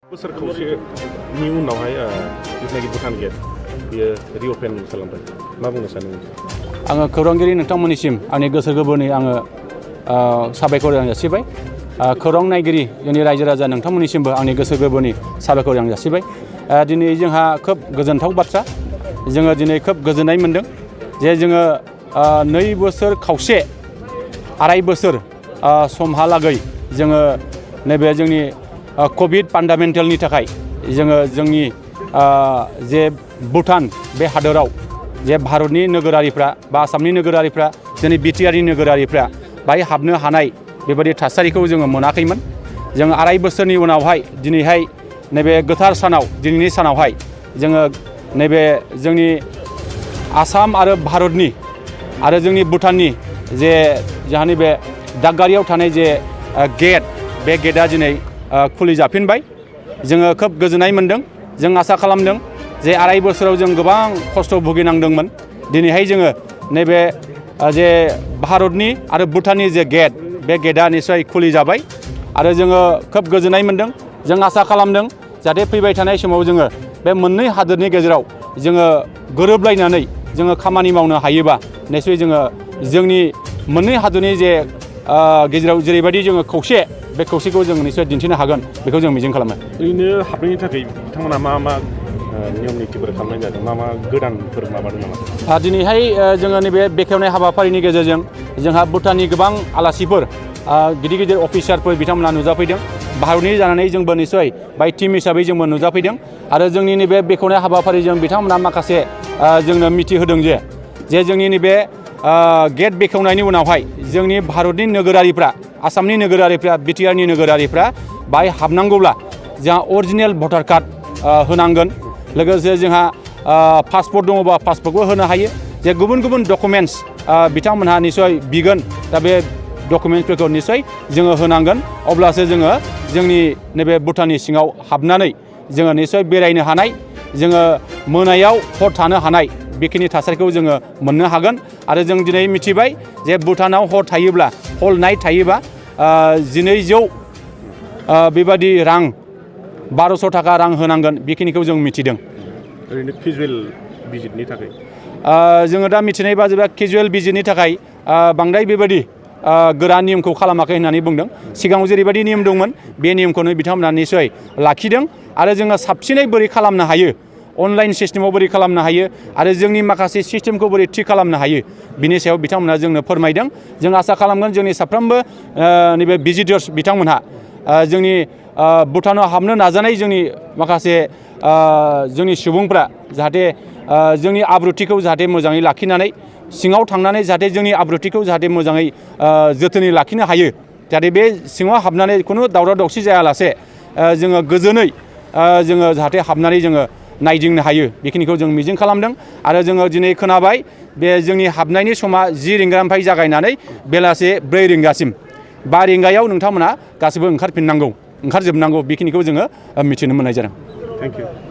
बोसोर खावसेनि उनावहाय जिथुनाखि भुटान गेट बियो रिअपेन खालामबाय मा बुंनो सानो आङो खौरांगिरि नोंथांमोननिसिम आंनि गोसो गोरबोनि आङो साबायखर जासिबाय खौरां नायगिरि जोंनि रायजो राजा नोंथांमोननिसिमबो आंनि गोसो गोरबोनि साबायखर जासिबाय दिनै जोंहा खोब गोजोनथाव बाथ्रा जोङो दिनै खोब गोजोननाय मोनदों जे जोङो 2 बोसोर खावसे आराय बोसोर समहालागै जोङो नैबे जोंनि कभिड पान्डामेन्टेलनि थाखाय जोङो जोंनि जे भुटान बे हादोराव जे भारतनि नोगोरारिफ्रा बा आसामनि नोगोरारिफ्रा जोंनि बिटिआरनि नोगोरारिफ्रा बाहाय हाबनो हानाय बेबायदि थासारिखौ जोङो मोनाखैमोन जों आराय बोसोरनि उनावहाय दिनैहाय नैबे गोथार सानाव दिनैनि सानावहाय जोङो नैबे जोंनि आसाम आरो भारतनि आरो जोंनि भुटाननि जे जोंहानि बे दागगारियाव थानाय जे गेट बे गेटआ दिनै खुलि जाफिनबाय जोङो खोब गोजोननाय मोनदों जों आसा खालामदों जे आराय बोसोराव जों गोबां खस्थ' भुगिनांदोंमोन दिनैहाय जोङो नैबे जे भारतनि आरो भुटाननि जे गेट बे गेटआ निस्सय खुलि जाबाय आरो जोङो खोब गोजोननाय मोनदों जों आसा खालामदों जाहाथे फैबाय थानाय समाव जोङो बे मोननै हादोरनि गेजेराव जोङो गोरोबलायनानै जोङो खामानि मावनो हायोबा निस्सय जोङो जोंनि मोननै हादोरनि जे गेजेराव जेरैबायदि जोङो खौसे बे खौसेखौ जों निस्सय दिन्थिनो हागोन बेखौ जों मिजिं खालामो ओरैनो हाबनायनि थाखाय बिथांमोना मा नियम नितिफोर खालामनाय जादों मा गोदानफोर माबादों नामा दिनैहाय जोङो नैबे बेखेवनाय हाबाफारिनि गेजेरजों जोंहा भुटाननि गोबां आलासिफोर गिदिर गिदिर अफिसारफोर बिथांमोना नुजाफैदों भारतनि जानानै जोंबो निस्सय बाय टीम हिसाबै जोंबो नुजाफैदों आरो जोंनि नैबे बेखेवनाय हाबाफारिजों बिथांमोना माखासे जोंनो मिथिहोदों जे जोंनि नैबे गेट बेखेवनायनि उनावहाय जोंनि भारतनि नोगोरारिफ्रा आसामनि नोगोरारिफ्रा बिटिआरनि नोगोरारिफ्रा बाहाय हाबनांगौब्ला जोंहा अरिजिनेल भटार कार्ड होनांगोन लोगोसे जोंहा पासपर्ट दङबा पासपर्टबो होनो हायो जे गुबुन गुबुन डकुमेन्ट्स बिथांमोनहा निस्सय बिगोन दा बे डकुमेन्ट्सफोरखौ निस्सय जोङो होनांगोन अब्लासो जोङो जोंनि नैबे भुटाननि सिङाव हाबनानै जोङो निस्सय बेरायनो हानाय जोङो मोनायाव हर थानो हानाय बेखिनि थासारिखौ जोङो मोननो हागोन आरो जों दिनै मिथिबाय जे भुटानाव हर थायोब्ला हल नाइट थायोबा 1200 बेबादि रां 1200 थाखा रां होनांगोन बेखिनिखौ जों मिथिदों ओरैनो केजुवेल भिजिटनि थाखाय जोङो दा मिथिनाय बादिब्ला केजुवेल भिजिटनि थाखाय बांद्राय बेबायदि गोरा नियमखौ खालामाखै होननानै बुंदों सिगाङाव जेरैबायदि नियम दंमोन बे नियमखौनो बिथांमोना निस्सय लाखिदों आरो जोङो साबसिनै बोरै खालामनो हायो अनलाइन सिस्टेमाव बोरै खालामनो हायो आरो जोंनि माखासे सिस्टेमखौ बोरै थि खालामनो हायो बिनि सायाव बिथांमोना जोंनो फोरमायदों जों आसा खालामगोन जोंनि साफ्रोमबो नैबे भिजिटर्स बिथांमोनहा जोंनि भुटानाव हाबनो नाजानाय जोंनि माखासे जोंनि सुबुंफ्रा जाहाथे जोंनि आब्रुथिखौ जाहाथे मोजाङै लाखिनानै सिङाव थांनानै जाहाथे जोंनि आब्रुथिखौ जाहाथे मोजाङै जोथोनै लाखिनो हायो जाहाथे बे सिङाव हाबनानै खुनु दावराव दावसि जायालासे जोङो गोजोनै जोङो जाहाथे हाबनानै जोङो नायदिंनो हायो बेखिनिखौ जों मिजिं खालामदों आरो जोङो दिनै खोनाबाय बे जोंनि हाबनायनि समा 10 रिंगानिफ्राय जागायनानै बेलासे 4 रिंगासिम 5 रिंगायाव नोंथांमोना गासैबो ओंखारजोबनांगौ बेखिनिखौ जोङो मिथिनो मोननाय जादों थेंक इउ